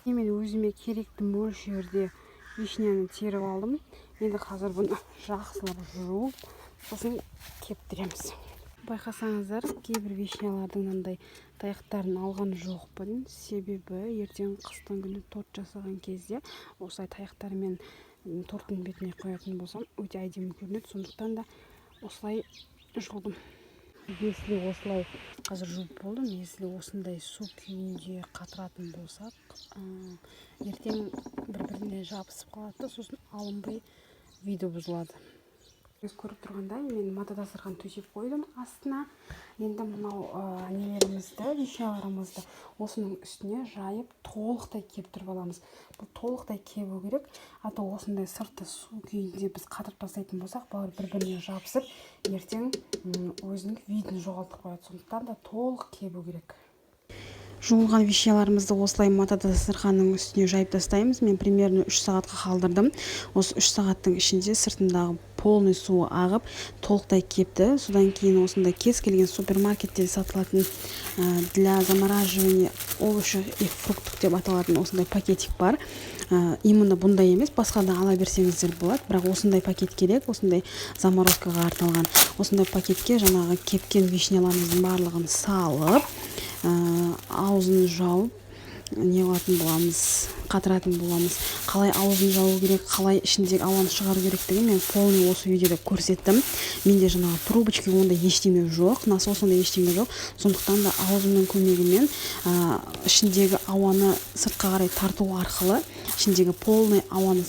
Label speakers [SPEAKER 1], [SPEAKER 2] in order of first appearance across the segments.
[SPEAKER 1] Мен өзіме керекті мөлшерде вишняны теріп алдым. Енді қазір бұны жақсылап жуып, сосын кептіреміз. Байқасаңыздар, кейбір вишнялардың мынандай таяқтарын алған жоқпын. Себебі ертең қыстың күні торт жасаған кезде осылай таяқтармен торттың бетіне қоятын болсам, өте әдемі көрінеді. Сондықтан да осылай жұлдым. Если осылай қазір жуып болдым, если осындай су күйінде қатыратын болсақ, ертең бір-біріне жабысып қалады да, сосын алынбай виді бұзылады. Өз көріп тұрғандай, мен мата дастархан төсеп қойдым астына. Енді мынау нелерімізді, вишняларымызды осының үстіне жайып толықтай кептіріп аламыз. Бұл толықтай кебу керек, а то осындай сырты су күйінде біз қатырып тастайтын болсақ, бұлар бір-біріне жабысып, ертең өзінің видін жоғалтып қояды. Сондықтан да толық кебу керек. Жуылған вишняларымызды осылай мата дастарханның үстіне жайып тастаймыз. Мен примерно 3 сағатқа қалдырдым. Осы 3 сағаттың ішінде сыртындағы полный суы ағып, толықтай кепті. Содан кейін осындай кез келген супермаркетте сатылатын для замораживания овощей и фруктов деп аталатын осындай пакетик бар. Именно бұндай емес, басқа да ала берсеңіздер болады, бірақ осындай пакет керек, осындай заморозкаға арналған. Осындай пакетке жаңағы кепкен вишняларымыздың барлығын салып, аузын жауып не қылатын боламыз, қатыратын боламыз. Қалай аузын жабу керек, қалай ішіндегі ауаны шығару керектігін мен полный осы видеода көрсеттім. Менде жаңағы трубочка ондай ештеме жоқ, насос ондай ештеме жоқ. Сондықтан да аузымның көмегімен, ішіндегі ауаны сыртқа қарай тарту арқылы ішіндегі полный ауаны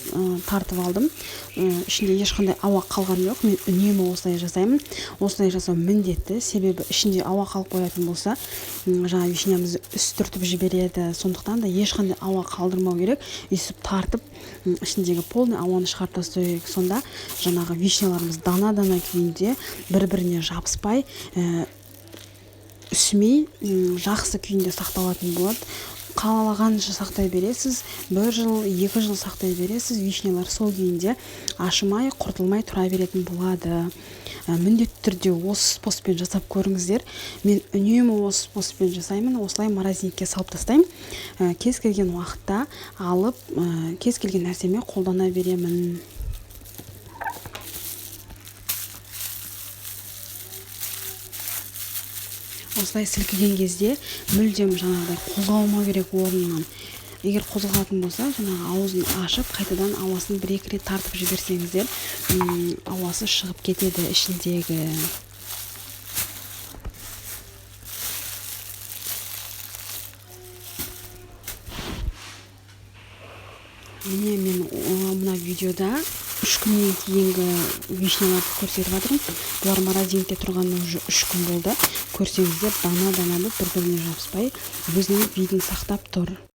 [SPEAKER 1] тартып алдым. Ішінде ешқандай ауа қалған жоқ. Мен үнемі осылай жасаймын. Осылай жасау міндетті, себебі ішінде ауа қалып қоятын болса, жаңа вишнямызды үстіртіп жібереді. Сондықтан да ешқандай ауа қалдырмау керек. Өйстіп тартып, ішіндегі полный ауаны шығарып тастау керек. Сонда жаңағы вишняларымыз дана-дана күйінде бір-біріне жабыспай, үсімей, жақсы күйінде сақталатын болады. Қалағанша сақтай бересіз, 1 жыл, 2 жыл сақтай бересіз, вишнялар сол күйінде ашымай, құртылмай тұра беретін болады. Міндетті түрде осы способпен жасап көріңіздер. Мен үнемі осы способпен жасаймын. Осылай морозильникке салып тастаймын. Кез келген уақытта алып, кез келген нәрсеме қолдана беремін. Осылай сілкіген кезде мүлдем жаңағыдай қозғалмау керек орнынан. Егер қозғалатын болса, жаңағы аузын ашып, қайтадан ауасын бір-екі рет тартып жіберсеңіздер, ауасы шығып кетеді ішіндегі. Міне мен мына видеода 3 күннен кейінгі вишняларды көрсетіп жатырмын. Бұлар морозильникте тұрғанына уже 3 күн болды. Көрсеңіздер, дана-дана болып бір-біріне жабыспай, өзінің видін сақтап тұр.